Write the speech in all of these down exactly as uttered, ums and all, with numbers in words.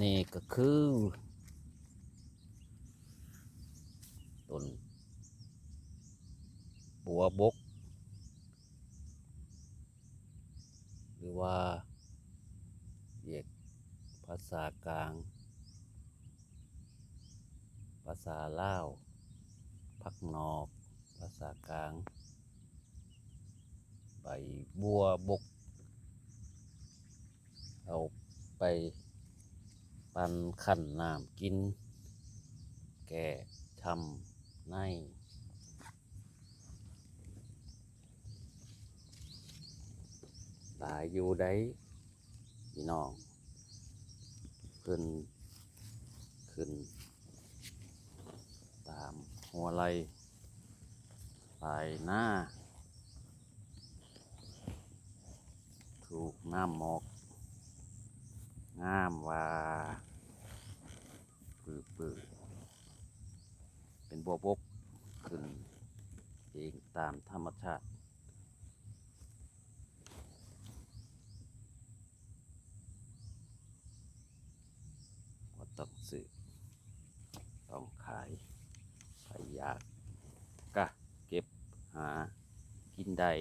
นี่ก็คือ ต้นบัวบก หรือว่าเรียกภาษากลาง ภาษาลาว ผักหนอก ภาษากลาง ใบบัวบก เอาไปปั่นคั้นน้ำกิน แก้ช้ำใน หลายอยู่ได๋พี่น้อง เพิ่นขึ้นตามหัวไร่ปลายนา ถูกน้ำหมอก งามว่า ปื้อๆ เป็นบัวบก ขึ้นเองตามธรรมชาติ บ่ต้องซื้อ ต้องขาย ใครอยากก็เก็บหากินได้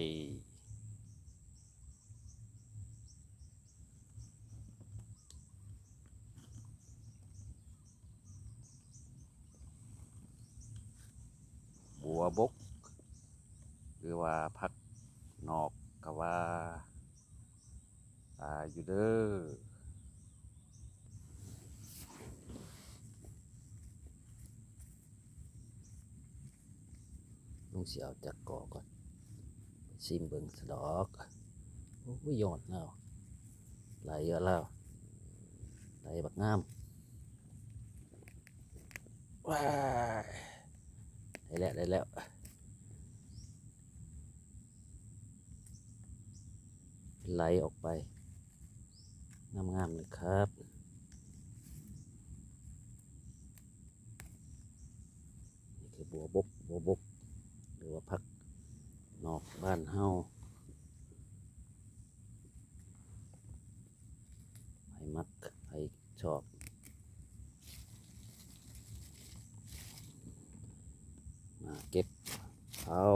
บัวบก หรือว่าผักหนอกก็ว่า หลายอยู่เด้อ ลุงสิเอาจักกอก่อน ชิมเบิ่งซะดอก โอ้ย ยอดแล้ว ไหลเยอะแล้ว ไหลบักงาม ว้าย ได้แล้ว ได้แล้ว ไหลออกไป งามๆเลยครับ นี่คือบัวบก บัวบก หรือว่าผักหนอกบ้านเฮา ไผมัก ไผชอบ มาเก็บเอา